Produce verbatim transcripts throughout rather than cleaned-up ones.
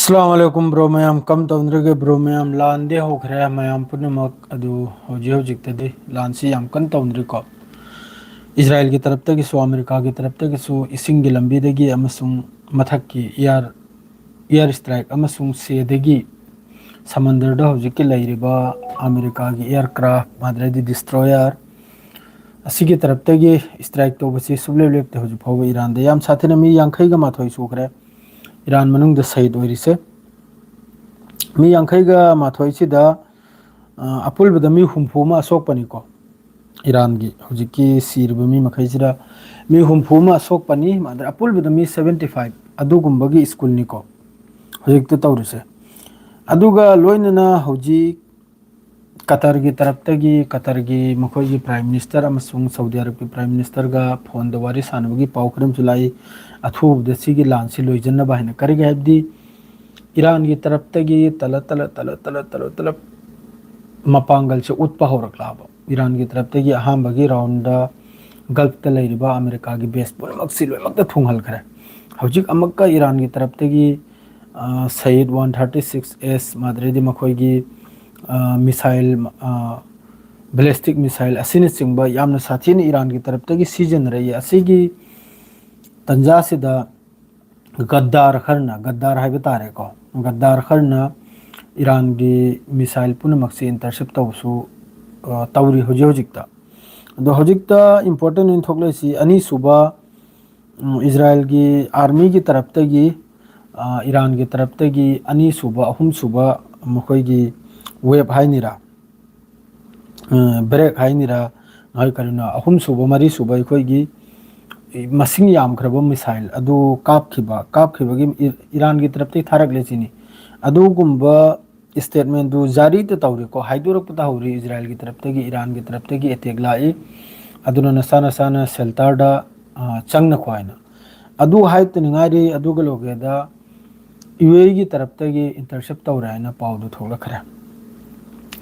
ꯑꯁꯂꯥꯃꯨ ꯑꯂꯥꯏꯀꯨꯝ bro ꯃꯌꯥꯝ, ꯀꯝ ꯇꯧꯅꯔꯤꯒꯦ bro ꯃꯌꯥꯝ? ꯂꯥꯟꯗꯤ ꯍꯧꯈ꯭ꯔꯦ ꯃꯌꯥꯝ ꯄꯨꯝꯅꯃꯛ, ꯑꯗꯨ ꯍꯧꯖꯤꯛ ꯍꯧꯖꯤꯛꯇꯗꯤ ꯂꯥꯟꯁꯤ ꯌꯥꯝ ꯀꯟꯅ ꯇꯧꯅꯔꯤꯀꯣ꯫ ꯏꯁꯔꯥꯏꯜꯒꯤ ꯇꯔꯞꯇꯒꯤꯁꯨ, ꯑꯃꯦꯔꯤꯀꯥꯒꯤ ꯇꯔꯞꯇꯒꯤꯁꯨ ꯏꯁꯤꯡꯒꯤ ꯂꯝꯕꯤꯗꯒꯤ ꯑꯃꯁꯨꯡ ꯃꯊꯛꯀꯤ ꯏꯌꯥꯔ, ꯏꯌꯥꯔ ꯏꯁꯇ꯭ꯔꯥꯏꯛ ꯑꯃꯁꯨꯡ ꯁꯤꯗꯒꯤ ꯁꯃꯟꯗꯔꯗ ꯍꯧꯖꯤꯛꯀꯤ ꯂꯩꯔꯤꯕ ꯑꯃꯦꯔꯤꯀꯥꯒꯤ ꯏꯌꯥꯔ ꯀ꯭ꯔꯥꯐ, ꯃꯥꯗ꯭ꯔꯗꯤ ꯗꯤꯁꯇ꯭ꯔꯣꯌꯔ, ꯑꯁꯤꯒꯤ ꯇꯔꯞꯇꯒꯤ ꯏꯁꯇ꯭ꯔꯥꯏꯛ ꯇꯧꯕꯁꯤ ꯁꯨꯡꯂꯦꯞ ꯂꯦꯞꯇꯦ ꯍꯧꯖꯤꯛ ꯐꯥꯎꯕ ꯏꯔꯥꯟꯗ꯫ ꯌꯥꯝ ꯁꯥꯊꯤꯅ ꯃꯤ ꯌꯥꯡꯈꯩꯒ ꯃꯥꯊꯣꯏ ꯁꯨꯈ꯭ꯔꯦ ꯏꯔꯥꯟ ꯃꯅꯨꯡꯗ ꯁꯍꯤꯗ ꯑꯣꯏꯔꯤꯁꯦ꯫ ꯃꯤ ꯌꯥꯡꯈꯩꯒ ꯃꯥꯊꯣꯏꯁꯤꯗ, ꯑ, ꯑꯄꯨꯟꯕꯗ ꯃꯤ ꯍꯨꯝꯐꯨ ꯑꯃ ꯑꯁꯣꯛꯄꯅꯤꯀꯣ꯫ ꯏꯔꯥꯟꯒꯤ ꯍꯧꯖꯤꯛꯀꯤ ꯁꯤꯔꯤꯕ ꯃꯤ ꯃꯈꯩꯁꯤꯗ ꯃꯤ ꯍꯨꯝꯐꯨ ꯑꯃ ꯑꯁꯣꯛꯄꯅꯤ, ꯑꯗ ꯑꯄꯨꯟꯕꯗ ꯃꯤ seventy five ꯑꯗꯨꯒꯨꯝꯕꯒꯤ ꯁ꯭ꯀꯨꯜꯅꯤꯀꯣ ꯍꯧꯖꯤꯛꯇ ꯇꯧꯔꯤꯁꯦ꯫ ꯑꯗꯨꯒ ꯂꯣꯏꯅꯅ ꯍꯧꯖꯤꯛ ꯀꯇꯔꯒꯤ ꯇꯔꯞꯇꯒꯤ, ꯀꯇꯔꯒꯤ ꯃꯈꯣꯏꯒꯤ ꯄ꯭ꯔꯥꯏꯝ ꯃꯤꯅꯤꯁꯇꯔ ꯑꯃꯁꯨꯡ ꯁꯥꯎꯗꯤ ꯑꯔꯕꯀꯤ ꯄ꯭ꯔꯥꯏꯝ ꯃꯤꯅꯤꯁꯇꯔꯒ ꯐꯣꯟꯗ ꯋꯥꯔꯤ ꯁꯥꯟꯅꯕꯒꯤ ꯄꯥꯎ ꯈꯔ ꯑꯃꯁꯨ ꯂꯥꯛꯏ꯫ ꯑꯊꯨꯕꯗ ꯁꯤꯒꯤ ꯂꯥꯟꯁꯤ ꯂꯣꯏꯁꯤꯟꯅꯕ ꯍꯥꯏꯅ꯫ ꯀꯔꯤꯒꯤ ꯍꯥꯏꯕꯗꯤ ꯏꯔꯥꯟꯒꯤ ꯇꯔꯞꯇꯒꯤ ꯇꯂꯞ, ꯇꯂꯞ, ꯇꯂꯞ, ꯇꯂꯞ, ꯇꯂꯞ, ꯇꯂꯞ ꯃꯄꯥꯡꯒꯜꯁꯦ ꯎꯠꯄ ꯍꯧꯔꯛꯂꯛꯑꯕ꯫ ꯏꯔꯥꯟꯒꯤ ꯇꯔꯞꯇꯒꯤ ꯑꯍꯥꯟꯕꯒꯤ ꯔꯥꯎꯟꯗ ꯒꯜꯐꯇ ꯂꯩꯔꯤꯕ ꯑꯃꯦꯔꯤꯀꯥꯒꯤ ꯕꯦꯁ ꯄꯨꯝꯅꯃꯛꯁꯤ ꯂꯣꯏꯅꯃꯛꯇ ꯊꯨꯡꯍꯟꯈ꯭ꯔꯦ꯫ ꯍꯧꯖꯤꯛ ꯑꯃꯨꯛꯀ ꯏꯔꯥꯟꯒꯤ ꯇꯔꯞꯇꯒꯤ, ꯑ, Sayed one thirty six S, ꯃꯥꯗ꯭ꯔꯗꯤ ꯃꯈꯣꯏꯒꯤ, ꯑ, ꯃꯤꯁꯥꯏꯜ, ꯑ, ꯕꯦꯂꯤꯁꯇꯤꯛ ꯃꯤꯁꯥꯏꯜ ꯑꯁꯤꯅꯆꯤꯡꯕ ꯌꯥꯝꯅ ꯁꯥꯊꯤꯅ ꯏꯔꯥꯟꯒꯤ ꯇꯔꯞꯇꯒꯤ ꯁꯤꯖꯤꯟꯅꯔꯛꯏ꯫ ꯑꯁꯤꯒꯤ ꯇꯟꯖꯥꯁꯤꯗ ꯒꯗꯥꯔ ꯈꯔꯅ, ꯒꯗꯥꯔ ꯍꯥꯏꯕ ꯇꯥꯔꯦꯀꯣ, ꯒꯗꯥꯔ ꯈꯔꯅ ꯏꯔꯥꯟꯒꯤ ꯃꯤꯁꯥꯏꯜ ꯄꯨꯝꯅꯃꯛꯁꯤ ꯏꯟꯇꯔꯁꯦꯞ ꯇꯧꯕꯁꯨ, ꯑ, ꯇꯧꯔꯤ ꯍꯧꯖꯤꯛ ꯍꯧꯖꯤꯛꯇ꯫ ꯑꯗꯣ ꯍꯧꯖꯤꯛꯇ ꯏꯝꯄꯣꯔꯇꯦꯟ ꯑꯣꯏꯅ ꯊꯣꯛꯂꯛꯏꯁꯤ ꯑꯅꯤꯁꯨꯕ, ꯎꯝ, ꯏꯁꯔꯥꯏꯜꯒꯤ ꯑꯥꯔꯃꯤꯒꯤ ꯇꯔꯞꯇꯒꯤ, ꯑ, ꯏꯔꯥꯟꯒꯤ ꯇꯔꯞꯇꯒꯤ ꯑꯅꯤꯁꯨꯕ, ꯑꯍꯨꯝꯁꯨꯕ ꯃꯈꯣꯏꯒꯤ ꯋꯦꯕ ꯍꯥꯏꯅꯤꯔꯥ, ꯑ, ꯕ꯭ꯔꯦꯛ ꯍꯥꯏꯅꯤꯔꯥ, ꯍꯥꯏ ꯀꯔꯤꯅꯣ, ꯑꯍꯨꯝꯁꯨꯕ, ꯃꯔꯤꯁꯨꯕ ꯑꯩꯈꯣꯏꯒꯤ ꯃꯁꯤꯡ ꯌꯥꯝꯈ꯭ꯔꯕ ꯃꯤꯁꯥꯏꯜ ꯑꯗꯨ ꯀꯥꯞꯈꯤꯕ, ꯀꯥꯞꯈꯤꯕꯒꯤ ꯏ-, ꯏꯔꯥꯟꯒꯤ ꯇꯔꯞꯇꯒꯤ ꯊꯥꯔꯛꯂꯦ ꯁꯤꯅꯤ꯫ ꯑꯗꯨꯒꯨꯝꯕ ꯁ꯭ꯇꯦꯠꯃꯦꯟꯗꯨ ꯖꯥꯔꯤꯗ ꯇꯧꯔꯤꯀꯣ, ꯍꯥꯏꯗꯣꯔꯛꯄꯗ ꯍꯧꯔꯤ ꯏꯁꯔꯥꯏꯜꯒꯤ ꯇꯔꯞꯇꯒꯤ, ꯏꯔꯥꯟꯒꯤ ꯇꯔꯞꯇꯒꯤ ꯑꯦꯇꯦꯛ ꯂꯥꯛꯏ, ꯑꯗꯨꯅ ꯅꯁꯥ ꯅꯁꯥꯅ ꯁꯦꯜꯇꯔꯗ, ꯑ, ꯆꯪꯅꯀꯣ ꯍꯥꯏꯅ꯫ ꯑꯗꯨ ꯍꯥꯏꯇꯅ ꯉꯥꯏꯔꯤ, ꯑꯗꯨꯒ ꯂꯣꯏꯒꯦꯗ ꯌꯨ ꯑꯦꯒꯤ ꯇꯔꯞꯇꯒꯤ ꯏꯟꯇꯔꯁꯦꯞ ꯇꯧꯔꯦ ꯍꯥꯏꯅ ꯄꯥꯎꯗꯨ ꯊꯣꯛꯂꯛꯈ꯭ꯔꯦ꯫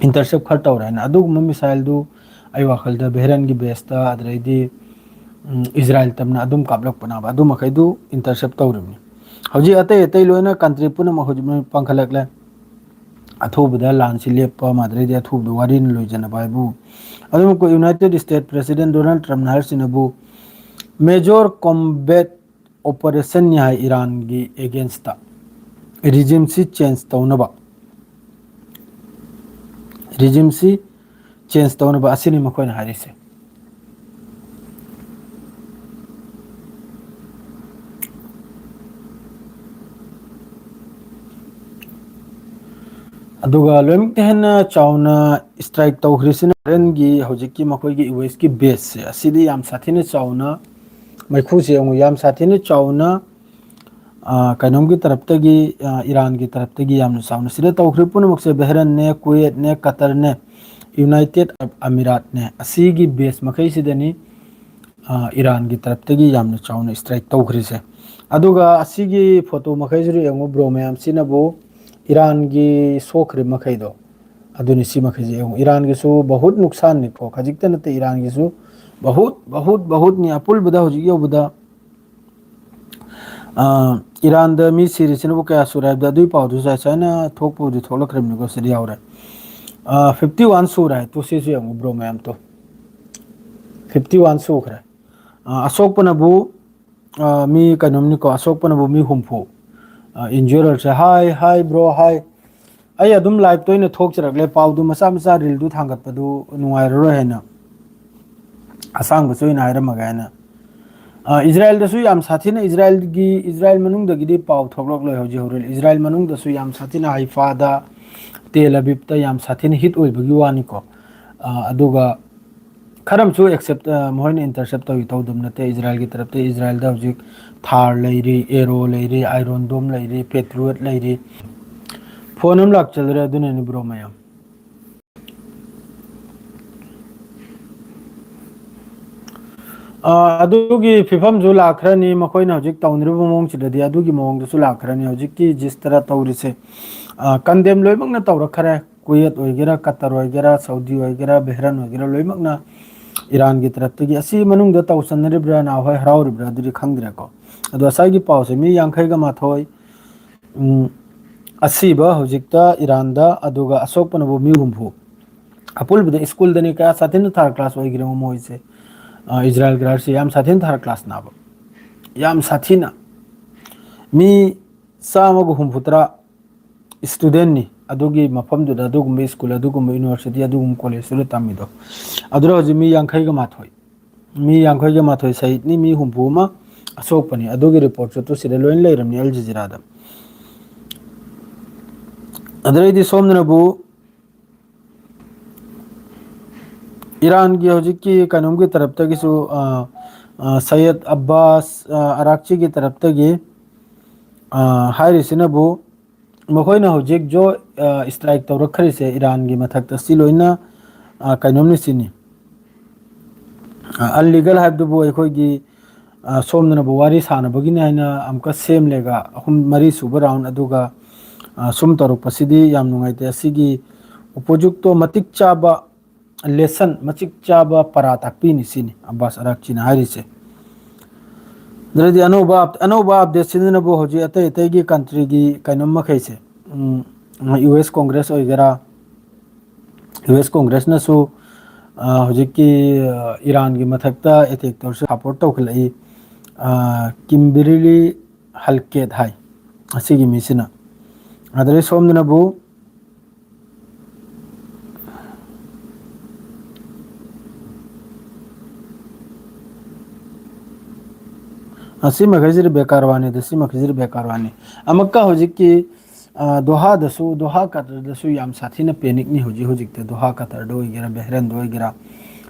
ꯏꯟꯇꯔꯁꯦꯞ ꯈꯔ ꯇꯧꯔꯦ ꯍꯥꯏꯅ꯫ ꯑꯗꯨꯒꯨꯝꯕ ꯃꯤꯁꯥꯏꯜꯗꯨ ꯑꯩ ꯋꯥꯈꯜꯗ ꯕꯦꯍꯔꯟꯒꯤ ꯕꯦꯁꯇ, ꯑꯗꯨꯗꯩꯗꯤ, ꯎꯝ, ꯏꯁꯔꯥꯏꯜ ꯇꯝꯅ ꯑꯗꯨꯝ ꯀꯥꯞꯂꯛꯄꯅꯦꯕ꯫ ꯑꯗꯨ ꯃꯈꯩꯗꯨ ꯏꯟꯇꯔꯁꯦꯞ ꯇꯧꯔꯤꯕꯅꯤ꯫ ꯍꯧꯖꯤꯛ ꯑꯇꯩ ꯑꯇꯩ ꯂꯣꯏꯅ country ꯄꯨꯝꯅꯃꯛ ꯍꯧꯖꯤꯛ ꯂꯣꯏ ꯄꯥꯡꯈꯠꯂꯛꯂꯦ꯫ ꯑꯊꯨꯕꯗ ꯂꯥꯟꯁꯤ ꯂꯦꯞꯄ ꯑꯃ, ꯑꯗꯩꯗꯤ ꯑꯊꯨꯕꯗ ꯋꯥꯔꯤꯅ ꯂꯣꯏꯖꯅꯕ ꯍꯥꯏꯕꯨ꯫ ꯑꯗꯨꯝ ꯑꯩꯈꯣꯏ United States President Donald Trumpꯅ ꯍꯥꯏꯔꯤꯁꯤꯅꯕꯨ major combat operationꯅꯤ ꯍꯥꯏ ꯏꯔꯥꯟꯒꯤ againstꯇ꯫ Regimeꯁꯤ change ꯇꯧꯅꯕ, regimeꯁꯤ change ꯇꯧꯅꯕ ꯑꯁꯤꯅꯤ ꯃꯈꯣꯏꯅ ꯍꯥꯏꯔꯤꯁꯦ꯫ ꯑꯗꯨꯒ ꯂꯣꯏꯅꯃꯛꯇ ꯍꯦꯟꯅ ꯆꯥꯎꯅ strike ꯇꯧꯈ꯭ꯔꯤꯁꯤꯅ ꯏꯔꯥꯟꯒꯤ ꯍꯧꯖꯤꯛꯀꯤ ꯃꯈꯣꯏꯒꯤ ꯌꯨ ꯑꯦꯁꯀꯤ baseꯁꯦ, ꯑꯁꯤꯗꯤ ꯌꯥꯝ ꯁꯥꯊꯤꯅ ꯆꯥꯎꯅ, ꯃꯩꯈꯨꯁꯦ ꯌꯦꯡꯉꯨ, ꯌꯥꯝ ꯁꯥꯊꯤꯅ ꯆꯥꯎꯅ, ꯑ, ꯀꯩꯅꯣꯝꯒꯤ ꯇꯔꯞꯇꯒꯤ, ꯑ, ꯏꯔꯥꯟꯒꯤ ꯇꯔꯞꯇꯒꯤ ꯌꯥꯝꯅ ꯆꯥꯎꯅ ꯁꯤꯗ ꯇꯧꯈ꯭ꯔꯤꯕ ꯄꯨꯝꯅꯃꯛꯁꯦ ꯕꯍꯔꯦꯟꯅꯦ, ꯀꯨꯋꯦꯠꯅꯦ, ꯀꯇꯔꯅꯦ, United Arab Emiratesꯅꯦ, ꯑꯁꯤꯒꯤ base ꯃꯈꯩꯁꯤꯗꯅꯤ, ꯑ, ꯏꯔꯥꯟꯒꯤ ꯇꯔꯞꯇꯒꯤ ꯌꯥꯝꯅ ꯆꯥꯎꯅ strike ꯇꯧꯈ꯭ꯔꯤꯁꯦ꯫ ꯑꯗꯨꯒ ꯑꯁꯤꯒꯤ photo ꯃꯈꯩꯁꯤꯗ ꯌꯦꯡꯉꯨ, bro ꯃꯌꯥꯝꯁꯤꯅꯕꯨ ꯏꯔꯥꯟꯒꯤ ꯁꯣꯛꯈ꯭ꯔꯤꯕ ꯃꯈꯩꯗꯣ, ꯑꯗꯨꯅꯤ꯫ ꯁꯤ ꯃꯈꯩꯁꯦ ꯌꯦꯡꯉꯨ, ꯏꯔꯥꯟꯒꯤꯁꯨ ꯕꯍꯨꯠ ꯅꯨꯛꯁꯥꯟꯅꯤꯀꯣ, ꯈꯖꯤꯛꯇ ꯅꯠꯇꯦ, ꯏꯔꯥꯟꯒꯤꯁꯨ ꯕꯍꯨꯠ, ꯕꯍꯨꯠ, ꯕꯍꯨꯠꯅꯤ꯫ ꯑꯄꯨꯟꯕꯗ ꯍꯧꯖꯤꯛ ꯌꯧꯕꯗ, ꯑ, ꯏꯔꯥꯟꯗ ꯃꯤ ꯁꯤꯔꯤꯁꯤꯅꯕꯨ ꯀꯌꯥ ꯁꯨꯔꯦ ꯍꯥꯏꯕꯗ, ꯑꯗꯨꯒꯤ ꯄꯥꯎꯗꯨꯁꯨ ꯉꯁꯥꯏꯅ ꯊꯣꯛꯄꯕꯨꯗꯤ ꯊꯣꯛꯂꯛꯈ꯭ꯔꯕꯅꯤꯀꯣ, ꯁꯤꯗ ꯌꯥꯎꯔꯦ꯫ ꯑ, fifty one ꯁꯨꯔꯦ ꯍꯥꯏ꯫ ꯇꯨ ꯁꯤꯁꯨ ꯌꯦꯡꯉꯨ, bro ꯃꯌꯥꯝ, ꯇꯨ꯫ Fifty one ꯁꯨꯈ꯭ꯔꯦ꯫ ꯑ, ꯑꯁꯣꯛꯄꯅꯕꯨ, ꯑ, ꯃꯤ ꯀꯩꯅꯣꯝꯅꯤꯀꯣ, ꯑꯁꯣꯛꯄꯅꯕꯨ ꯃꯤ ꯍꯨꯝꯐꯨ꯫ ꯑ, injurerꯁꯦ, hi, hi, bro, hi꯫ ꯑꯩ ꯑꯗꯨꯝ liveꯇ ꯑꯣꯏꯅ ꯊꯣꯛꯆꯔꯛꯂꯦ, ꯄꯥꯎꯗꯨ ꯃꯆꯥ ꯃꯆꯥ reelꯗꯨ ꯊꯥꯡꯒꯠꯄꯗꯨ ꯅꯨꯡꯉꯥꯏꯔꯔꯣꯏ ꯍꯥꯏꯅ꯫ ꯑꯁꯥꯡꯕꯁꯨ ꯑꯣꯏꯅ ꯍꯥꯏꯔꯝꯃꯒꯦ ꯍꯥꯏꯅ꯫ ꯑ, ꯏꯖꯔꯥꯌꯦꯜꯗꯁꯨ ꯌꯥꯝ ꯁꯥꯊꯤꯅ, ꯏꯖꯔꯥꯌꯦꯜꯒꯤ, ꯏꯖꯔꯥꯌꯦꯜ ꯃꯅꯨꯡꯗꯒꯤꯗꯤ ꯄꯥꯎ ꯊꯣꯛꯂꯛꯂꯣꯏ ꯍꯧꯖꯤꯛ ꯍꯧꯔꯦ꯫ ꯏꯖꯔꯥꯌꯦꯜ ꯃꯅꯨꯡꯗꯁꯨ ꯌꯥꯝ ꯁꯥꯊꯤꯅ ꯍꯥꯏꯐꯥꯗ, ꯇꯦꯜ ꯑꯕꯤꯕꯇ ꯌꯥꯝ ꯁꯥꯊꯤꯅ hit ꯑꯣꯏꯕꯒꯤ ꯋꯥꯅꯤꯀꯣ꯫ ꯑ, ꯑꯗꯨꯒ ꯈꯔ ꯑꯃꯁꯨ accept, ꯑ, ꯃꯈꯣꯏꯅ intercept ꯇꯧꯏ, ꯇꯧꯗꯕ ꯅꯠꯇꯦ꯫ ꯏꯖꯔꯥꯌꯦꯜꯒꯤ ꯇꯔꯞꯇ, ꯏꯖꯔꯥꯌꯦꯜꯗ ꯍꯧꯖꯤꯛ ꯊꯥꯔ ꯂꯩꯔꯤ, ꯑꯦꯔꯣ ꯂꯩꯔꯤ, ꯑꯥꯏꯔꯣꯟ ꯗꯣꯝ ꯂꯩꯔꯤ, ꯄꯦꯇ꯭ꯔꯤꯌꯣꯠ ꯂꯩꯔꯤ꯫ Phone ꯑꯃ ꯂꯥꯛꯆꯜꯂꯨꯔꯦ, ꯑꯗꯨꯅꯅꯤ bro ꯃꯌꯥꯝ꯫ ꯑ, ꯑꯗꯨꯒꯤ ꯐꯤꯕꯝꯁꯨ ꯂꯥꯛꯈ꯭ꯔꯅꯤ, ꯃꯈꯣꯏꯅ ꯍꯧꯖꯤꯛ ꯇꯧꯅꯔꯤꯕ ꯃꯑꯣꯡꯁꯤꯗꯗꯤ ꯑꯗꯨꯒꯤ ꯃꯑꯣꯡꯗꯁꯨ ꯂꯥꯛꯈ꯭ꯔꯅꯤ꯫ ꯍꯧꯖꯤꯛꯀꯤ ꯖꯤꯁꯇꯔ ꯇꯧꯔꯤꯁꯦ, ꯑ, condemn ꯂꯣꯏꯅꯃꯛꯅ ꯇꯧꯔꯛꯈ꯭ꯔꯦ꯫ ꯀꯨꯋꯦꯠ ꯑꯣꯏꯒꯦꯔꯥ, ꯀꯇꯔ ꯑꯣꯏꯒꯦꯔꯥ, ꯁꯥꯎꯗꯤ ꯑꯣꯏꯒꯦꯔꯥ, ꯕꯍꯔꯦꯟ ꯑꯣꯏꯒꯦꯔꯥ, ꯂꯣꯏꯅꯃꯛꯅ ꯏꯔꯥꯟꯒꯤ ꯇꯔꯞꯇꯒꯤ꯫ ꯑꯁꯤ ꯃꯅꯨꯡꯗ ꯇꯧꯁꯟꯅꯔꯤꯕ꯭ꯔꯥ, ꯅꯍꯥꯟꯋꯥꯏ ꯍꯔꯥꯎꯔꯤꯕ꯭ꯔꯥ, ꯑꯗꯨꯗꯤ ꯈꯪꯗ꯭ꯔꯦꯀꯣ꯫ ꯑꯗꯣ ꯉꯁꯥꯏꯒꯤ ꯄꯥꯎꯁꯦ ꯃꯤ ꯌꯥꯡꯈꯩꯒ ꯃꯥꯊꯣꯏ, ꯎꯝ, ꯑꯁꯤꯕ ꯍꯧꯖꯤꯛꯇ ꯏꯔꯥꯟꯗ, ꯑꯗꯨꯒ ꯑꯁꯣꯛꯄꯅꯕꯨ ꯃꯤ ꯍꯨꯝꯐꯨ꯫ ꯑꯄꯨꯟꯕꯗ ꯁ꯭ꯀꯨꯜꯗꯅꯤ ꯀꯌꯥ ꯁꯥꯊꯤꯅ ꯊꯥꯔ ꯀ꯭ꯂꯥꯁ ꯑꯣꯏꯒꯦꯔꯦ ꯃꯣꯏꯁꯦ꯫ ꯑ, ꯏꯖꯔꯥꯏꯜꯒꯤ ꯔꯥꯏꯠꯁꯦ ꯌꯥꯝ ꯁꯥꯊꯤꯅ ꯊꯥꯔ ꯀ꯭ꯂꯥꯁ ꯅꯥꯕ, ꯌꯥꯝ ꯁꯥꯊꯤꯅ꯫ ꯃꯤ ꯆꯥꯝꯃꯒ ꯍꯨꯝꯐꯨꯇꯔꯥ ꯁ꯭ꯇꯨꯗꯦꯟꯅꯤ ꯑꯗꯨꯒꯤ ꯃꯐꯝꯗꯨꯗ, ꯑꯗꯨꯒꯨꯝꯕ ꯁ꯭ꯀꯨꯜ, ꯑꯗꯨꯒꯨꯝꯕ ꯌꯨꯅꯤꯚꯔꯁꯤꯇꯤ, ꯑꯗꯨꯒꯨꯝꯕ ꯀꯣꯂꯦꯖꯇꯨꯗ ꯇꯝꯃꯤꯗꯣ꯫ ꯑꯗꯨꯗ ꯍꯧꯖꯤꯛ ꯃꯤ ꯌꯥꯡꯈꯩꯒ ꯃꯥꯊꯣꯏ, ꯃꯤ ꯌꯥꯡꯈꯩꯒ ꯃꯥꯊꯣꯏ ꯁꯍꯤꯗꯅꯤ, ꯃꯤ ꯍꯨꯝꯐꯨ ꯑꯃ ꯑꯁꯣꯛꯄꯅꯤ꯫ ꯑꯗꯨꯒꯤ ꯔꯤꯄꯣꯔꯠꯁꯨ ꯁꯤꯗ ꯂꯣꯏꯅ ꯂꯩꯔꯝꯅꯤ ꯑꯜ ꯖꯖꯤꯔꯥꯗ꯫ ꯑꯗꯩꯗꯤ ꯁꯣꯝꯗꯅꯕꯨ ꯏꯔꯥꯟꯒꯤ ꯍꯧꯖꯤꯛꯀꯤ ꯀꯩꯅꯣꯝꯒꯤ ꯇꯔꯞꯇꯒꯤꯁꯨ, ꯑ, ꯑ, ꯁꯌꯦꯗ ꯑꯕꯥꯁ, ꯑ, ꯑꯔꯥꯛꯆꯤꯒꯤ ꯇꯔꯞꯇꯒꯤ, ꯑ, ꯍꯥꯏꯔꯤꯁꯤꯅꯕꯨ ꯃꯈꯣꯏꯅ ꯍꯧꯖꯤꯛ ꯖꯣ, ꯑ, ꯁ꯭ꯇ꯭ꯔꯥꯏꯛ ꯇꯧꯔꯛꯈ꯭ꯔꯤꯁꯦ ꯏꯔꯥꯟꯒꯤ ꯃꯊꯛꯇ ꯁꯤ ꯂꯣꯏꯅ, ꯑ, ꯀꯩꯅꯣꯝꯅꯤ ꯁꯤꯅꯤ꯫ ꯑ, ꯑꯟꯂꯤꯒꯜ ꯍꯥꯏꯕꯗꯨꯕꯨ ꯑꯩꯈꯣꯏꯒꯤ, ꯑ, ꯁꯣꯝꯗꯅꯕꯨ ꯋꯥꯔꯤ ꯁꯥꯟꯅꯕꯒꯤꯅꯤ ꯍꯥꯏꯅ ꯑꯃꯨꯛꯀ ꯁꯦꯝꯂꯦꯒ ꯑꯍꯨꯝ, ꯃꯔꯤ ꯁꯨꯕ ꯔꯥꯎꯟ ꯑꯗꯨꯒ, ꯑ, ꯁꯨꯝ ꯇꯧꯔꯛꯄꯁꯤꯗꯤ ꯌꯥꯝ ꯅꯨꯡꯉꯥꯏꯇꯦ꯫ ꯑꯁꯤꯒꯤ ꯑꯣꯄꯣꯖꯤꯠꯇꯣ ꯃꯇꯤꯛ ꯆꯥꯕ ꯂꯦꯁꯟ, ꯃꯇꯤꯛ ꯆꯥꯕ ꯄꯔꯥ ꯇꯥꯛꯄꯤꯅꯤ ꯁꯤꯅꯤ ꯑꯕꯥꯁ ꯑꯔꯥꯛꯆꯤꯅ ꯍꯥꯏꯔꯤꯁꯦ꯫ ꯑꯗꯨꯗꯤ ꯑꯅꯧꯕ ꯑꯞ-, ꯑꯅꯧꯕ ꯑꯞꯗꯦꯠꯁꯤꯗꯅꯕꯨ ꯍꯧꯖꯤꯛ ꯑꯇꯩ ꯑꯇꯩꯒꯤ ꯀꯟꯇ꯭ꯔꯤꯒꯤ ꯀꯩꯅꯣꯝ ꯃꯈꯩꯁꯦ, ꯎꯝ, ꯌꯨ ꯑꯦꯁ ꯀꯣꯡꯒ꯭ꯔꯦꯁ ꯑꯣꯏꯒꯦꯔꯥ, ꯌꯨ ꯑꯦꯁ ꯀꯣꯡꯒ꯭ꯔꯦꯁꯅꯁꯨ, ꯑ, ꯍꯧꯖꯤꯛꯀꯤ, ꯑ, ꯏꯔꯥꯟꯒꯤ ꯃꯊꯛꯇ ꯑꯦꯇꯦꯛ ꯇꯧꯔꯁꯨ ꯁꯄꯣꯔꯠ ꯇꯧꯈꯠꯂꯛꯏ꯫ ꯑ, ꯀꯤꯝꯕꯤꯔꯂꯤ ꯍꯜꯀꯦꯠ ꯍꯥꯏ ꯑꯁꯤꯒꯤ ꯃꯤꯁꯤꯅ꯫ ꯑꯗꯩ ꯁꯣꯝꯗꯅꯕꯨ ꯑꯁꯤ ꯃꯈꯩꯁꯤꯗꯤ ꯕꯦꯀꯥꯔ ꯋꯥꯅꯤꯗ, ꯁꯤ ꯃꯈꯩꯁꯤꯗꯤ ꯕꯦꯀꯥꯔ ꯋꯥꯅꯤ꯫ ꯑꯃꯨꯛꯀ ꯍꯧꯖꯤꯛꯀꯤ, ꯑ, ꯗꯣꯍꯥꯗꯁꯨ, ꯗꯣꯍꯥ ꯀꯇꯔꯗꯁꯨ ꯌꯥꯝ ꯁꯥꯊꯤꯅ ꯄꯦꯅꯤꯛꯅꯤ ꯍꯧꯖꯤꯛ ꯍꯧꯖꯤꯛꯇ꯫ ꯗꯣꯍꯥ ꯀꯇꯔꯗ ꯑꯣꯏꯒꯦꯔꯥ, ꯕꯦꯍ꯭ꯔꯦꯟꯗ ꯑꯣꯏꯒꯦꯔꯥ,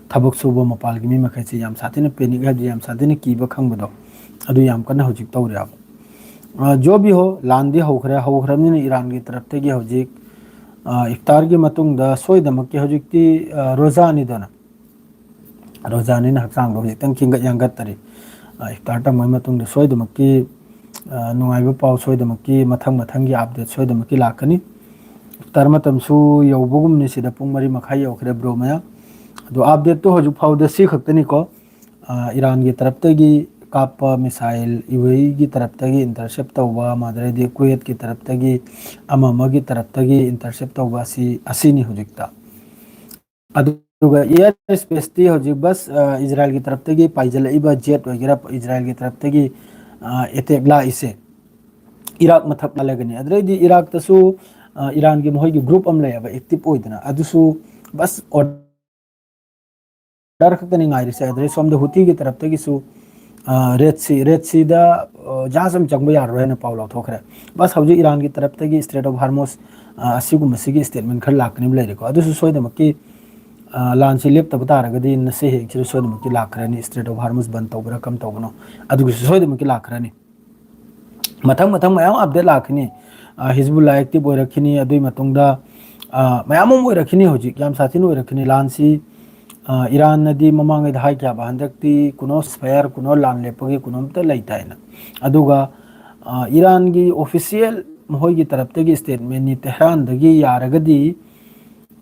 ꯊꯕꯛ ꯁꯨꯕ ꯃꯄꯥꯜꯒꯤ ꯃꯤ ꯃꯈꯩꯁꯦ ꯌꯥꯝ ꯁꯥꯊꯤꯅ ꯄꯦꯅꯤꯛ ꯍꯥꯏꯕꯗꯤ ꯌꯥꯝ ꯁꯥꯊꯤꯅ ꯀꯤꯕ ꯈꯪꯕꯗꯣ, ꯑꯗꯨ ꯌꯥꯝ ꯀꯟꯅ ꯍꯧꯖꯤꯛ ꯇꯧꯔꯦꯕ꯫ ꯑ, ꯖꯣ ꯕꯤ ꯍꯣ, ꯂꯥꯟꯗꯤ ꯍꯧꯈ꯭ꯔꯦ, ꯍꯧꯈ꯭ꯔꯕꯅꯤꯅ ꯏꯔꯥꯟꯒꯤ ꯇꯔꯞꯇꯒꯤ ꯍꯧꯖꯤꯛ, ꯑ, ꯏꯐꯇꯥꯔꯒꯤ ꯃꯇꯨꯡꯗ ꯁꯣꯏꯗꯃꯛꯀꯤ ꯍꯧꯖꯤꯛꯇꯤ, ꯑ, ꯔꯣꯖꯥꯅꯤꯗꯅ, ꯔꯣꯖꯥꯅꯤꯅ ꯍꯛꯆꯥꯡꯗꯣ ꯍꯧꯖꯤꯛꯇꯪ ꯈꯤꯡꯒꯠ ꯌꯥꯡꯒꯠꯇꯔꯤ꯫ ꯑ, ꯏꯐꯇꯥꯔ ꯇꯝꯕꯒꯤ ꯃꯇꯨꯡꯗ ꯁꯣꯏꯗꯃꯛꯀꯤ, ꯑ, ꯅꯨꯡꯉꯥꯏꯕ ꯄꯥꯎ ꯁꯣꯏꯗꯃꯛꯀꯤ ꯃꯊꯪ ꯃꯊꯪꯒꯤ ꯑꯞꯗꯦꯠ ꯁꯣꯏꯗꯃꯛꯀꯤ ꯂꯥꯛꯀꯅꯤ꯫ ꯏꯐꯇꯥꯔ ꯃꯇꯝꯁꯨ ꯌꯧꯕꯒꯨꯝꯅꯤ ꯁꯤꯗ, ꯄꯨꯡ ꯃꯔꯤ ꯃꯈꯥꯏ ꯌꯧꯈ꯭ꯔꯦ ꯕ꯭ꯔꯣ ꯃꯌꯥꯝ꯫ ꯑꯗꯣ update ꯇꯣ ꯍꯧꯖꯤꯛ ꯐꯥꯎꯗ ꯁꯤ ꯈꯛꯇꯅꯤꯀꯣ꯫ ꯑ, ꯏꯔꯥꯟꯒꯤ ꯇꯔꯞꯇꯒꯤ ꯀꯥꯞꯄ missile, ꯌꯨ ꯑꯦ ꯏ ꯒꯤ ꯇꯔꯞꯇꯒꯤ intercept ꯇꯧꯕ, ꯑꯗꯩꯗꯤ ꯀꯨꯋꯦꯠꯀꯤ ꯇꯔꯞꯇꯒꯤ ꯑꯃ ꯑꯃꯒꯤ ꯇꯔꯞꯇꯒꯤ intercept ꯇꯧꯕ ꯑꯁꯤ, ꯑꯁꯤꯅꯤ ꯍꯧꯖꯤꯛꯇ꯫ ꯑꯗꯨꯒ air space ꯇꯤ ꯍꯧꯖꯤꯛ ꯕꯁ, ꯑ, ꯏꯖꯔꯥꯏꯜꯒꯤ ꯇꯔꯞꯇꯒꯤ ꯄꯥꯏꯖꯜꯂꯛꯏꯕ jet ꯑꯣꯏꯒꯦꯔꯥ, ꯏꯖꯔꯥꯏꯜꯒꯤ ꯇꯔꯞꯇꯒꯤ, ꯑ, attack ꯂꯥꯛꯏꯁꯦ ꯏꯔꯥꯛ ꯃꯊꯛ ꯂꯥꯜꯂꯒꯅꯤ꯫ ꯑꯗꯨꯗꯩꯗꯤ ꯏꯔꯥꯛꯇꯁꯨ, ꯑ, ꯏꯔꯥꯟꯒꯤ ꯃꯈꯣꯏꯒꯤ group ꯑꯃ ꯂꯩꯌꯦꯕ, active ꯑꯣꯏꯗꯅ, ꯑꯗꯨꯁꯨ ꯕꯁ order ꯈꯛꯇꯅꯤ ꯉꯥꯏꯔꯤꯁꯦ꯫ ꯑꯗꯨꯗꯩ ꯁꯣꯝꯗ ꯍꯨꯇꯤꯒꯤ ꯇꯔꯞꯇꯒꯤꯁꯨ, ꯑ, Red Sea, Red Sea ꯗ, ꯑ, ꯖꯍꯥꯖ ꯑꯃ ꯆꯪꯕ ꯌꯥꯔꯔꯣꯏ ꯍꯥꯏꯅ ꯄꯥꯎ ꯂꯥꯎꯊꯣꯛꯈ꯭ꯔꯦ꯫ ꯕꯁ ꯍꯧꯖꯤꯛ ꯏꯔꯥꯟꯒꯤ ꯇꯔꯞꯇꯒꯤ Strait of Hormuz, ꯑ, ꯑꯁꯤꯒꯨꯝꯕꯁꯤꯒꯤ statement ꯈꯔ ꯂꯥꯛꯀꯅꯤꯕ ꯂꯩꯔꯦꯀꯣ꯫ ꯑꯗꯨꯁꯨ ꯁꯣꯏꯗꯅꯃꯛꯀꯤ, ꯑ, ꯂꯥꯟꯁꯤ ꯂꯦꯞꯇꯕ ꯇꯥꯔꯒꯗꯤ ꯉꯁꯤ ꯍꯌꯦꯡꯁꯤꯗ ꯁꯣꯏꯗꯅꯃꯛꯀꯤ ꯂꯥꯛꯈ꯭ꯔꯅꯤ꯫ Strait of Hormuz ꯕꯟ ꯇꯧꯕ꯭ꯔꯥ ꯀꯔꯝ ꯇꯧꯕꯅꯣ, ꯑꯗꯨꯒꯤꯁꯨ ꯁꯣꯏꯗꯅꯃꯛꯀꯤ ꯂꯥꯛꯈ꯭ꯔꯅꯤ꯫ ꯃꯊꯪ ꯃꯊꯪ ꯃꯌꯥꯝ update ꯂꯥꯛꯈꯤꯅꯤ꯫ ꯑ, ꯍꯤꯖꯕꯨꯜꯂꯥ active ꯑꯣꯏꯔꯛꯈꯤꯅꯤ, ꯑꯗꯨꯒꯤ ꯃꯇꯨꯡꯗ, ꯑ, ꯃꯌꯥꯝ ꯑꯃ ꯑꯣꯏꯔꯛꯈꯤꯅꯤ꯫ ꯍꯧꯖꯤꯛ ꯌꯥꯝ ꯁꯥꯊꯤꯅ ꯑꯣꯏꯔꯛꯈꯤꯅꯤ ꯂꯥꯟꯁꯤ꯫ ꯑ, ꯏꯔꯥꯟꯅꯗꯤ ꯃꯃꯥꯡꯉꯩꯗ ꯍꯥꯏꯈꯤꯕ, ꯍꯟꯗꯛꯇꯤ ꯀꯨꯅꯣ ceasefire, ꯀꯨꯅꯣ ꯂꯥꯟ ꯂꯦꯞꯄꯒꯤ ꯀꯨꯅꯣꯝꯇ ꯂꯩꯇꯦ ꯍꯥꯏꯅ꯫ ꯑꯗꯨꯒ, ꯑ, ꯏꯔꯥꯟꯒꯤ official ꯃꯈꯣꯏꯒꯤ ꯇꯔꯞꯇꯒꯤ statement ꯅꯤ, ꯇꯦꯍꯔꯥꯟꯗꯒꯤ ꯌꯥꯔꯒꯗꯤ,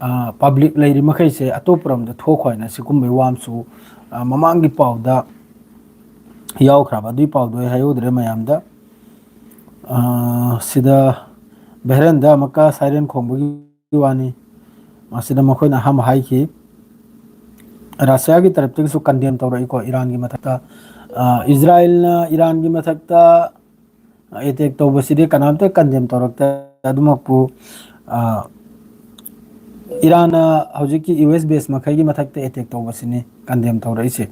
ꯑ, public ꯂꯩꯔꯤ ꯃꯈꯩꯁꯦ ꯑꯇꯣꯞꯄ ꯂꯝꯗ ꯊꯣꯛꯈꯣ ꯍꯥꯏꯅ ꯁꯤꯒꯨꯝꯕꯒꯤ ꯋꯥ ꯑꯃꯁꯨ, ꯑ, ꯃꯃꯥꯡꯒꯤ ꯄꯥꯎꯗ ꯌꯥꯎꯈ꯭ꯔꯕ꯫ ꯑꯗꯨꯒꯤ ꯄꯥꯎꯗꯣ ꯑꯩ ꯍꯥꯏꯍꯧꯗ꯭ꯔꯦ ꯃꯌꯥꯝꯗ꯫ ꯑ, ꯁꯤꯗ ꯕꯍꯔꯦꯟꯗ ꯑꯃꯨꯛꯀ siren ꯈꯣꯡꯕꯒꯤ ꯋꯥꯅꯤ꯫ ꯃꯁꯤꯗ ꯃꯈꯣꯏꯅ ꯑꯍꯥꯟꯕ ꯍꯥꯏꯈꯤ꯫ ꯔꯁꯤꯌꯥꯒꯤ ꯇꯔꯞꯇꯒꯤꯁꯨ condemn ꯇꯧꯔꯛꯏꯀꯣ ꯏꯔꯥꯟꯒꯤ ꯃꯊꯛꯇ꯫ ꯑ, ꯏꯖꯔꯥꯏꯜꯅ ꯏꯔꯥꯟꯒꯤ ꯃꯊꯛꯇ attack ꯇꯧꯕꯁꯤꯗꯤ ꯀꯅꯥꯝꯇ condemn ꯇꯧꯔꯛꯇꯦ꯫ ꯑꯗꯨꯃꯛꯄꯨ, ꯑ, ꯏꯔꯥꯟꯅ ꯍꯧꯖꯤꯛꯀꯤ ꯌꯨ ꯑꯦꯁ base ꯃꯈꯩꯒꯤ ꯃꯊꯛꯇ attack ꯇꯧꯕꯁꯤꯅꯤ condemn ꯇꯧꯔꯛꯏꯁꯦ꯫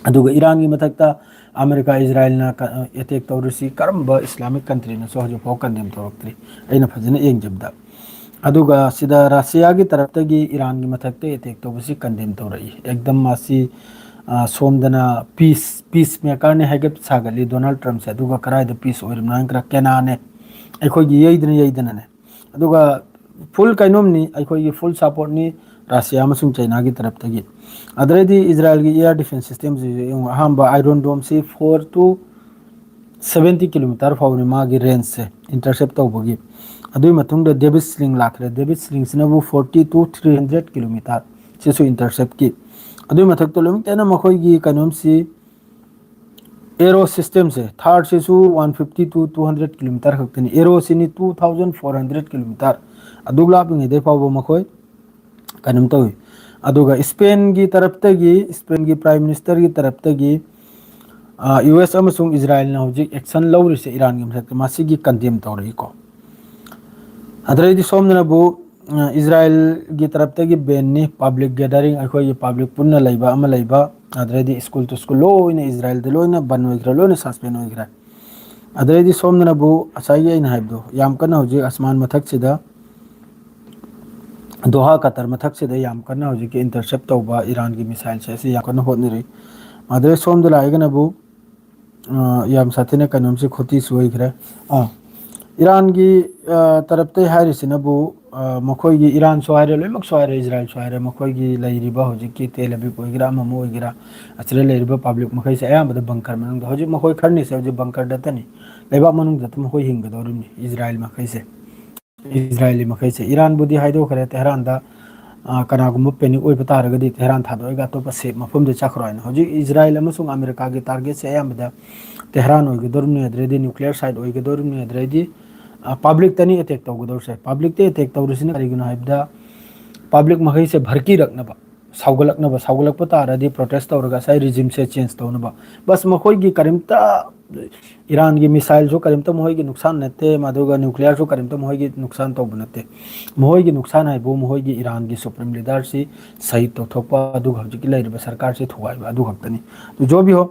ꯑꯗꯨꯒ ꯏꯔꯥꯟꯒꯤ ꯃꯊꯛꯇ ꯑꯃꯦꯔꯤꯀꯥ, ꯏꯖꯔꯥꯏꯜꯅ ꯀ-, attack ꯇꯧꯔꯤꯁꯤ ꯀꯔꯝꯕ Islamic country ꯅꯁꯨ ꯍꯧꯖꯤꯛꯐꯥꯎ condemn ꯇꯧꯔꯛꯇ꯭ꯔꯤ, ꯑꯩꯅ ꯐꯖꯅ ꯌꯦꯡꯖꯕꯗ꯫ ꯑꯗꯨꯒ ꯁꯤꯗ ꯔꯁꯤꯌꯥꯒꯤ ꯇꯔꯞꯇꯒꯤ ꯏꯔꯥꯟꯒꯤ ꯃꯊꯛꯇ attack ꯇꯧꯕꯁꯤ condemn ꯇꯧꯔꯛꯏ꯫ ꯑꯦꯛꯗꯝ ꯃꯥꯁꯤ, ꯑ, ꯁꯣꯝꯗꯅ peace, peace maker ꯅꯤ ꯍꯥꯏꯒꯠ ꯁꯥꯒꯠꯂꯤ ꯗꯣꯅꯥꯜꯗ ꯇ꯭ꯔꯝꯞꯁꯦ, ꯑꯗꯨꯒ ꯀꯗꯥꯏꯗ peace ꯑꯣꯏꯔꯤꯕꯅꯣ ꯍꯥꯏꯅ ꯈꯔ ꯀꯦꯅꯥꯅꯦ, ꯑꯩꯈꯣꯏꯒꯤ ꯌꯩꯗꯅ ꯌꯩꯗꯅꯅꯦ꯫ ꯑꯗꯨꯒ full ꯀꯩꯅꯣꯝꯅꯤ, ꯑꯩꯈꯣꯏꯒꯤ full support ꯅꯤ ꯔꯁꯤꯌꯥ ꯑꯃꯁꯨꯡ ꯆꯩꯅꯥꯒꯤ ꯇꯔꯞꯇꯒꯤ꯫ ꯑꯗꯨꯗꯩꯗꯤ ꯏꯖꯔꯥꯏꯜꯒꯤ air defense system ꯁꯤꯁꯨ ꯌꯦꯡꯉꯨ, ꯑꯍꯥꯟꯕ Iron Dome ꯁꯤ four to ꯁꯕꯦꯟꯇꯤ ꯀꯤꯂꯣꯃꯤꯇꯔ ꯐꯥꯎꯕꯅꯤ ꯃꯥꯒꯤ ꯔꯦꯟꯖꯁꯦ, ꯏꯟꯇꯔꯁꯦꯞ ꯇꯧꯕꯒꯤ꯫ ꯑꯗꯨꯒꯤ ꯃꯇꯨꯡꯗ ꯗꯦꯕꯤꯠ ꯁ꯭ꯂꯤꯡ ꯂꯥꯛꯈ꯭ꯔꯦ꯫ ꯗꯦꯕꯤꯠ ꯁ꯭ꯂꯤꯡꯁꯤꯅꯕꯨ forty two three hundred kilometre, ꯁꯤꯁꯨ ꯏꯟꯇꯔꯁꯦꯞꯀꯤ꯫ ꯑꯗꯨꯒꯤ ꯃꯊꯛꯇ ꯂꯣꯏꯅꯃꯛꯇꯅ ꯃꯈꯣꯏꯒꯤ ꯀꯩꯅꯣꯝꯁꯤ, ꯑꯦꯔꯣ ꯁꯤꯁꯇꯦꯝꯁꯦ, ꯊꯥꯔꯠꯁꯤꯁꯨ one fifty two two hundred kilometre ꯈꯛꯇꯅꯤ꯫ ꯑꯦꯔꯣꯁꯤꯅꯤ two thousand four hundred kilometre. ꯑꯗꯨꯛ ꯂꯥꯞꯄꯤꯉꯩꯗꯩ ꯐꯥꯎꯕ ꯃꯈꯣꯏ ꯀꯩꯅꯣꯝ ꯇꯧꯏ꯫ ꯑꯗꯨꯒ ꯏꯁꯄꯦꯟꯒꯤ ꯇꯔꯞꯇꯒꯤ, ꯏꯁꯄꯦꯟꯒꯤ ꯄ꯭ꯔꯥꯏꯝ ꯃꯤꯅꯤꯁꯇꯔꯒꯤ ꯇꯔꯞꯇꯒꯤ, ꯌꯨ ꯑꯦꯁ ꯑꯃꯁꯨꯡ ꯏꯖꯔꯥꯏꯜꯅ ꯍꯧꯖꯤꯛ ꯑꯦꯛꯁꯟ ꯂꯧꯔꯤꯁꯦ ꯏꯔꯥꯟꯒꯤ ꯃꯊꯛꯇ, ꯃꯁꯤꯒꯤ ꯀꯟꯗꯦꯝ ꯇꯧꯔꯛꯏꯀꯣ꯫ ꯑꯗꯩꯗꯤ ꯁꯣꯝꯗꯅꯕꯨ, ꯑ, ꯏꯖꯔꯥꯏꯜꯒꯤ ꯇꯔꯞꯇꯒꯤ ꯕꯦꯟꯅꯤ, ꯄꯥꯕ꯭ꯂꯤꯛ ꯒꯦꯗꯔꯤꯡ, ꯑꯩꯈꯣꯏꯒꯤ ꯄꯥꯕ꯭ꯂꯤꯛ ꯄꯨꯟꯅ ꯂꯩꯕ ꯑꯃ ꯂꯩꯕ, ꯑꯗꯩꯗꯤ ꯁ꯭ꯀꯨꯜ ꯇꯨ ꯁ꯭ꯀꯨꯜ ꯂꯣꯏꯅ ꯏꯖꯔꯥꯏꯜꯗ ꯂꯣꯏꯅ ꯕꯟ ꯑꯣꯏꯈ꯭ꯔꯦ, ꯂꯣꯏꯅ ꯁꯁꯄꯦꯟ ꯑꯣꯏꯈ꯭ꯔꯦ꯫ ꯑꯗꯩꯗꯤ ꯁꯣꯝꯗꯅꯕꯨ ꯉꯁꯥꯏꯒꯤ ꯑꯩꯅ ꯍꯥꯏꯕꯗꯣ, ꯌꯥꯝ ꯀꯟꯅ ꯍꯧꯖꯤꯛ ꯑꯁꯃꯥꯟ ꯃꯊꯛꯁꯤꯗ, ꯗꯣꯍꯥ ꯀꯇꯔ ꯃꯊꯛꯁꯤꯗ ꯌꯥꯝ ꯀꯟꯅ ꯍꯧꯖꯤꯛꯀꯤ ꯏꯟꯇꯔꯁꯦꯞ ꯇꯧꯕ ꯏꯔꯥꯟꯒꯤ ꯃꯤꯁꯥꯏꯜꯁꯦ ꯑꯁꯤ ꯌꯥꯝ ꯀꯟꯅ ꯍꯣꯠꯅꯔꯤ꯫ ꯑꯗꯩ ꯁꯣꯝꯗ ꯂꯥꯛꯏꯒꯅꯕꯨ, ꯑ, ꯌꯥꯝ ꯁꯥꯊꯤꯅ ꯀꯩꯅꯣꯝꯁꯦ ꯈꯣꯇꯤꯁꯨ ꯑꯣꯏꯈ꯭ꯔꯦ꯫ ꯑ, ꯏꯔꯥꯟꯒꯤ, ꯑ, ꯇꯔꯞꯇꯩ ꯍꯥꯏꯔꯤꯁꯤꯅꯕꯨ, ꯑ, ꯃꯈꯣꯏꯒꯤ ꯏꯔꯥꯟꯁꯨ ꯍꯥꯏꯔꯦ, ꯂꯣꯏꯅꯃꯛꯁꯨ ꯍꯥꯏꯔꯦ, ꯏꯖꯔꯥꯏꯜꯁꯨ ꯍꯥꯏꯔꯦ, ꯃꯈꯣꯏꯒꯤ ꯂꯩꯔꯤꯕ ꯍꯧꯖꯤꯛꯀꯤ ꯇꯦꯜ ꯑꯕꯤꯕ ꯑꯣꯏꯒꯦꯔꯥ, ꯑꯃ ꯑꯃ ꯑꯣꯏꯒꯦꯔꯥ, ꯑꯁꯤꯗ ꯂꯩꯔꯤꯕ ꯄꯥꯕ꯭ꯂꯤꯛ ꯃꯈꯩꯁꯦ ꯑꯌꯥꯝꯕꯗ ꯕꯪꯀꯔ ꯃꯅꯨꯡꯗ, ꯍꯧꯖꯤꯛ ꯃꯈꯣꯏ ꯈꯔꯅꯤꯁꯦ ꯍꯧꯖꯤꯛ ꯕꯪꯀꯔꯗꯇꯅꯤ, ꯂꯩꯕꯥꯛ ꯃꯅꯨꯡꯗ ꯃꯈꯣꯏ ꯍꯤꯡꯒꯗꯧꯔꯤꯕꯅꯤ, ꯏꯖꯔꯥꯏꯜ ꯃꯈꯩꯁꯦ꯫ ꯏꯖꯔꯥꯏꯂꯤ ꯃꯈꯩꯁꯦ ꯏꯔꯥꯟꯕꯨꯗꯤ ꯍꯥꯏꯗꯣꯛꯈ꯭ꯔꯦ, ꯇꯦꯍꯔꯥꯟꯗ, ꯑ, ꯀꯅꯥꯒꯨꯝꯕ ꯄꯦꯅꯤꯛ ꯑꯣꯏꯕ ꯇꯥꯔꯒꯗꯤ ꯇꯦꯍꯔꯥꯟ ꯊꯥꯗꯣꯛꯑꯒ ꯑꯇꯣꯞꯄ ꯁꯦꯐ ꯃꯐꯝꯗ ꯆꯠꯈ꯭ꯔꯣ ꯍꯥꯏꯅ꯫ ꯍꯧꯖꯤꯛ ꯏꯖꯔꯥꯏꯜ ꯑꯃꯁꯨꯡ ꯑꯃꯦꯔꯤꯀꯥꯒꯤ ꯇꯥꯔꯒꯦꯠꯁꯦ ꯑꯌꯥꯝꯕꯗ ꯇꯦꯍꯔꯥꯟ ꯑꯣꯏꯒꯗꯧꯔꯤꯕꯅꯤ, ꯑꯗꯨꯗꯩꯗꯤ ꯅ꯭ꯌꯨꯀ꯭ꯂꯤꯌꯔ ꯁꯥꯏꯠ ꯑꯣꯏꯒꯗꯧꯔꯤꯕꯅꯤ, ꯑꯗꯨꯗꯩꯗꯤ, ꯑ, ꯄꯥꯕ꯭ꯂꯤꯛꯇꯅꯤ ꯑꯦꯇꯦꯛ ꯇꯧꯒꯗꯧꯔꯤꯁꯦ꯫ ꯄꯥꯕ꯭ꯂꯤꯛꯇ ꯑꯦꯇꯦꯛ ꯇꯧꯔꯤꯁꯤꯅ ꯀꯔꯤꯒꯤꯅꯣ ꯍꯥꯏꯕꯗ, ꯄꯥꯕ꯭ꯂꯤꯛ ꯃꯈꯩꯁꯦ ꯚꯔꯀꯤꯔꯛꯅꯕ, ꯁꯥꯎꯒꯠꯂꯛꯅꯕ, ꯁꯥꯎꯒꯠꯂꯛꯄ ꯇꯥꯔꯗꯤ ꯄ꯭ꯔꯣꯇꯦꯁ ꯇꯧꯔꯒ ꯉꯁꯥꯏ ꯔꯤꯖꯤꯝꯁꯦ ꯆꯦꯟꯖ ꯇꯧꯅꯕ꯫ ꯕꯁ ꯃꯈꯣꯏꯒꯤ ꯀꯔꯤꯝꯇ, ꯏꯔꯥꯟꯒꯤ ꯃꯤꯁꯥꯏꯜꯁꯨ ꯀꯔꯤꯝꯇ ꯃꯈꯣꯏꯒꯤ ꯅꯨꯡꯁꯥꯟ ꯅꯠꯇꯦ, ꯑꯗꯨꯒ ꯅ꯭ꯌꯨꯀ꯭ꯂꯤꯌꯔꯁꯨ ꯀꯔꯤꯝꯇ ꯃꯈꯣꯏꯒꯤ ꯅꯨꯡꯁꯥꯟ ꯇꯧꯕ ꯅꯠꯇꯦ꯫ ꯃꯈꯣꯏꯒꯤ ꯅꯨꯡꯁꯥꯟ ꯍꯥꯏꯕꯨ ꯃꯈꯣꯏꯒꯤ ꯏꯔꯥꯟꯒꯤ ꯁꯨꯄ꯭ꯔꯤꯝ ꯂꯤꯗꯔꯁꯤ ꯁꯍꯤꯗ ꯇꯧꯊꯣꯛꯄ, ꯑꯗꯨꯒ ꯍꯧꯖꯤꯛꯀꯤ ꯂꯩꯔꯤꯕ ꯁꯔꯀꯥꯔꯁꯤ ꯊꯨꯒꯥꯏꯕ, ꯑꯗꯨ ꯈꯛꯇꯅꯤ꯫ ꯑꯗꯨ ꯖꯣ ꯕꯤ ꯍꯣ,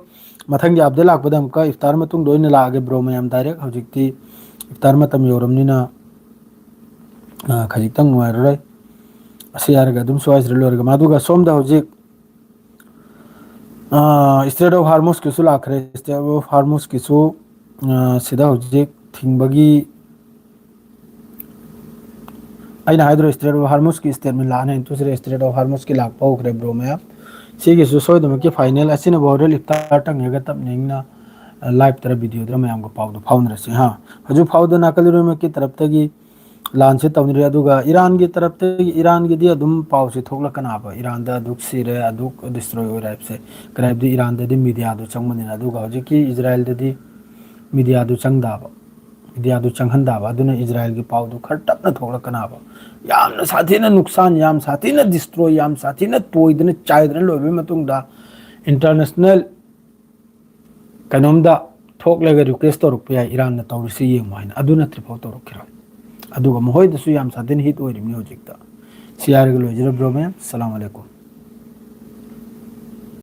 ꯃꯊꯪꯒꯤ ꯑꯞꯗꯦꯠ ꯂꯥꯛꯄꯗ ꯑꯃꯨꯛꯀ ꯏꯐꯇꯥꯔ ꯃꯇꯨꯡꯗ ꯑꯣꯏꯅ ꯂꯥꯛꯑꯒꯦ ꯕ꯭ꯔꯣ ꯃꯌꯥꯝ ꯗꯥꯏꯔꯦꯛ꯫ ꯍꯧꯖꯤꯛꯇꯤ ꯏꯐꯇꯥꯔ ꯃꯇꯝ ꯌꯧꯔꯕꯅꯤꯅ, ꯑ, ꯈꯖꯤꯛꯇꯪ ꯅꯨꯡꯉꯥꯏꯔꯔꯣꯏ꯫ ꯑꯁꯤ ꯍꯥꯏꯔꯒ ꯑꯗꯨꯝ ꯁ꯭ꯋꯥꯏꯁꯤꯗ ꯂꯣꯏꯔꯒ, ꯑꯗꯨꯒ ꯁꯣꯝꯗ ꯍꯧꯖꯤꯛ, ꯑ, ꯏꯁꯇ꯭ꯔꯦꯠ ꯑꯣꯐ ꯍꯥꯔꯃꯨꯁꯀꯤꯁꯨ ꯂꯥꯛꯈ꯭ꯔꯦ꯫ ꯏꯁꯇ꯭ꯔꯦꯠ ꯑꯣꯐ ꯍꯥꯔꯃꯨꯁꯀꯤꯁꯨ, ꯑ, ꯁꯤꯗ ꯍꯧꯖꯤꯛ ꯊꯤꯡꯕꯒꯤ, ꯑꯩꯅ ꯍꯥꯏꯗ꯭ꯔꯣ, ꯏꯁꯇ꯭ꯔꯦꯠ ꯑꯣꯐ ꯍꯥꯔꯃꯨꯁꯀꯤ ꯁ꯭ꯇꯦꯠꯃꯦꯟ ꯂꯥꯛꯑꯅꯤ ꯍꯥꯏꯅ꯫ ꯇꯨ ꯁꯤꯗ ꯏꯁꯇ꯭ꯔꯦꯠ ꯑꯣꯐ ꯍꯥꯔꯃꯨꯁꯀꯤ ꯂꯥꯛꯄ ꯍꯧꯈ꯭ꯔꯦ ꯕ꯭ꯔꯣ ꯃꯌꯥꯝ꯫ ꯁꯤꯒꯤꯁꯨ ꯁꯣꯏꯗꯅꯃꯛꯀꯤ ꯐꯥꯏꯅꯦꯜ ꯑꯁꯤꯅꯕꯨ ꯍꯣꯔꯦꯟ ꯏꯐꯇꯥꯔ ꯇꯪꯉꯒ ꯇꯞꯅ ꯏꯪꯅ ꯂꯥꯏꯞꯇꯔ ꯚꯤꯗꯤꯑꯣꯗꯔ ꯃꯌꯥꯝꯒ ꯄꯥꯎꯗꯣ ꯐꯥꯎꯅꯔꯁꯤ꯫ ꯍꯥ, ꯍꯧꯖꯤꯛ ꯐꯥꯎꯗ ꯅꯥꯀꯜ ꯏꯔꯣꯏꯃꯛꯀꯤ ꯇꯔꯞꯇꯒꯤ ꯂꯥꯟꯁꯤ ꯇꯧꯅꯔꯤ꯫ ꯑꯗꯨꯒ ꯏꯔꯥꯟꯒꯤ ꯇꯔꯞꯇꯒꯤ, ꯏꯔꯥꯟꯒꯤꯗꯤ ꯑꯗꯨꯝ ꯄꯥꯎꯁꯤ ꯊꯣꯛꯂꯛꯀꯅꯥꯕ, ꯏꯔꯥꯟꯗ ꯑꯗꯨꯛ ꯁꯤꯔꯦ, ꯑꯗꯨꯛ ꯗꯤꯁꯇ꯭ꯔꯣꯏ ꯑꯣꯏꯔꯦ ꯍꯥꯏꯕꯁꯦ꯫ ꯀꯔꯤ ꯍꯥꯏꯕꯗꯤ ꯏꯔꯥꯟꯗꯗꯤ ꯃꯤꯗꯤꯌꯥꯗꯨ ꯆꯪꯕꯅꯤꯅ꯫ ꯑꯗꯨꯒ ꯍꯧꯖꯤꯛꯀꯤ ꯏꯖꯔꯥꯏꯜꯗꯗꯤ ꯃꯤꯗꯤꯌꯥꯗꯨ ꯆꯪꯗꯕ, ꯃꯤꯗꯤꯌꯥꯗꯨ ꯆꯪꯍꯟꯗꯕ꯫ ꯑꯗꯨꯅ ꯏꯖꯔꯥꯏꯜꯒꯤ ꯄꯥꯎꯗꯨ ꯈꯔ ꯇꯞꯅ ꯊꯣꯛꯂꯛꯀꯅꯥꯕ꯫ ꯌꯥꯝꯅ ꯁꯥꯊꯤꯅ ꯅꯨꯛꯁꯥꯟ, ꯌꯥꯝ ꯁꯥꯊꯤꯅ ꯗꯤꯁꯇ꯭ꯔꯣꯏ, ꯌꯥꯝ ꯁꯥꯊꯤꯅ ꯇꯣꯏꯗꯅ ꯆꯥꯏꯗꯅ ꯂꯣꯏꯕꯒꯤ ꯃꯇꯨꯡꯗ ꯏꯟꯇꯔꯅꯦꯁꯅꯦꯜ ꯀꯩꯅꯣꯝꯗ ꯊꯣꯛꯂꯒ ꯔꯤꯀ꯭ꯋꯦꯁ ꯇꯧꯔꯛꯄ ꯌꯥꯏ, ꯏꯔꯥꯟꯅ ꯇꯧꯔꯤꯁꯤ ꯌꯦꯡꯉꯨ ꯍꯥꯏꯅ꯫ ꯑꯗꯨ ꯅꯠꯇ꯭ꯔꯤꯐꯥꯎ ꯇꯧꯔꯛꯈꯤꯔꯣꯏ꯫ ꯑꯗꯨꯒ ꯃꯈꯣꯏꯗꯁꯨ ꯌꯥꯝ ꯁꯥꯊꯤꯅ ꯍꯤꯠ ꯑꯣꯏꯔꯤꯕꯅꯤ ꯍꯧꯖꯤꯛꯇ꯫ ꯁꯤ ꯍꯥꯏꯔꯒ ꯂꯣꯏꯖꯔꯕ꯭ꯔꯣ ꯃꯌꯥꯝ? ꯁꯂꯥꯝ ꯑꯂꯩꯀꯨꯝ꯫